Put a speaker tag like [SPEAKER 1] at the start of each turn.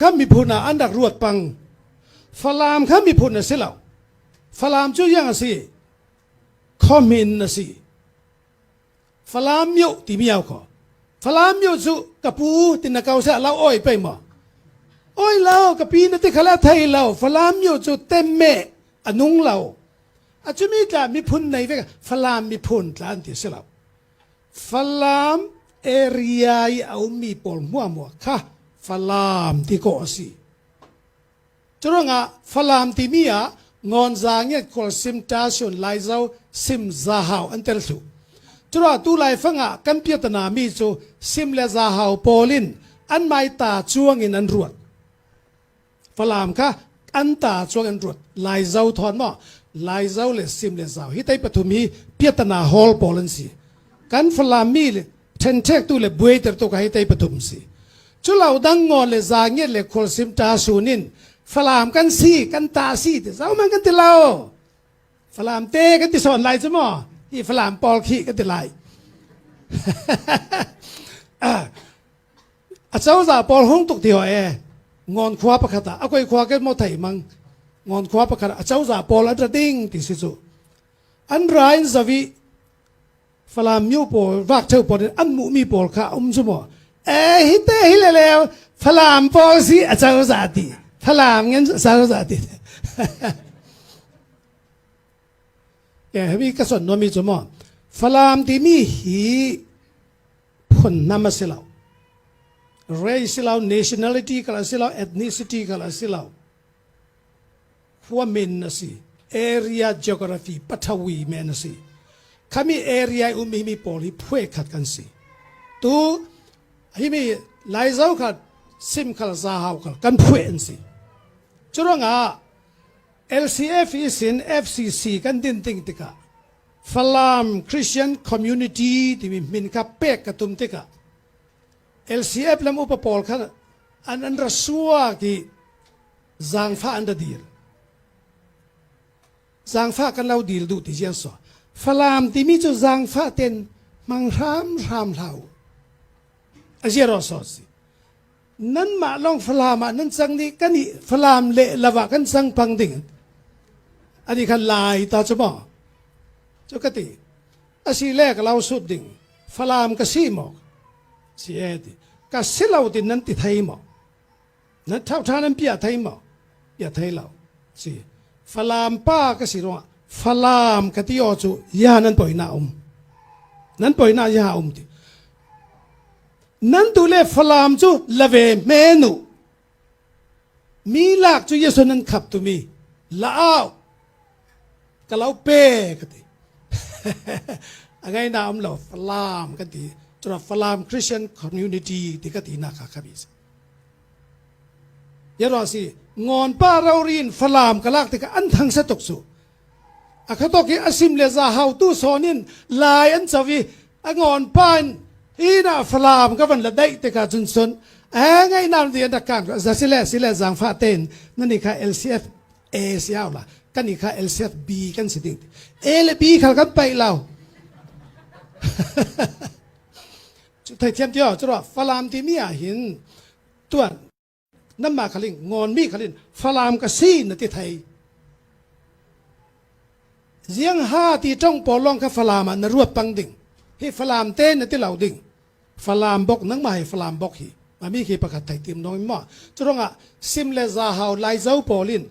[SPEAKER 1] Kha miphun ah an rak ruat pang. Falam kha miphun a si lo. Falam cu yang a si. Khomin a si. Falam myo ti miau kho. Falam myo cu ka pu ti na kau se lau oi pe mo. Oi lo ka pi na ti khala thei lo. Falam myo cu temme anung lo. A cumi tla miphun nei ve Falam miphun tla an ti si lo. Falam area i a ummi pawl hmuahhmuah kha Falam ti kawh a si. Curuangah Falam timi ah Ngawnza Ngiat Khualsim Ṭasun Laizo Sim Zahau an tel thlu. Curuangah tu laifang ah kan piatana mi cu Sim le Zahau pawl in an mai ta cuang in an ruat. Falam kha an ta chuak an ruat. Laizo thon maw? Laizo le Sim le Zau hi tei pathum hi piatana hall pawl an si. Kan Falam mi le ṭhenṭhek tu le buaiter tu ka hi tei pathum si. Cu lo dang ngaw le za ngiat le khual sim ṭa sun in Falam kan si, kan ta si ti zau man kan ti lo. Falam te kan ti sawn lai cu maw? Hi Falam pawl khi kan ti lai. A cozah pawl hung tuk ti ho e ngon khua pakhat ah a koi khua ke mo thei mang ngon khua pakhat a cozah pawl an ra ding ti si cu an ra in zavi falam myu pawl vak cheu pawl in an mu mi pawl kha um cu mo e hi te hi le le falam pawl si a cozah ti falam ngen cozah ti ke hi ka son no mi cu mo falam ti mi hi phun-nam a si lo. Race si lo, nationality kal a si lo, ethnicity kal a si lo. Khua min a si. Area geography pathawi men a si. Khami area i ummi mi pawl hi phuai khat kan si. Tu hi mi Laizo kha sim khal za hau khal kan phuai an si. Curuangah LCF isin FCC kan din ting tikah Falam Christian Community timi min kha pek ka tum tikah LCF lam upa pawl kha an an ra suak i zaangfah an ra dil. Zaangfah kan lo dil duh ti jian so. Falam timi cu zaangfah ten hmang hram hram hlah u. A zero so si. Nanmah lawng Falam ah nan cang nih kan i Falam le lava kan cang pang ding ani khan lai ta chu maw chu ka ti asi le ka lo sut ding Falam ka si maw si e ti ka si lo ti nan ti thei maw nan thau tha nan pia thei maw pia thei lo si Falam pa ka si ruangah Falam ka ti o chu ya nan poi na um nan poi na ya um ti Nan tu le Falam cu lave hmen u. Mi lak cu Yesu nan khap tu mi la au ka lo pe ka ti. A ngai na um lo Falam kan ti. Cura Falam Christian Community ti ka ti na kha khabi si. Yero si ngon pa rorin Falam ka lak tikah an thang sa tuk su. A khatok i asim le za hau tu sawn in lai an chawi a ngon pa in ina falam ka van la daih te ka chun sun e ngai nam di an rak kan za sile sile zang fa ten nani kha LCF A siao la kan i kha LCF B kan si ding A le B khal kan pai lo chu thai thiam tio chu falam ti mi ah hin tuan Nanmah khalin ngawnmi khalin Falam ka si na ti thei. Ziang ha ti tong pawl lawng kha Falam ah na ruat pang ding. Hi Falam te na ti lo ding. Falam bok nangmah hi Falam bok hi. Mami khi pakhat thei tim nong ma. Curangah sim le za hau lai zo pawl in.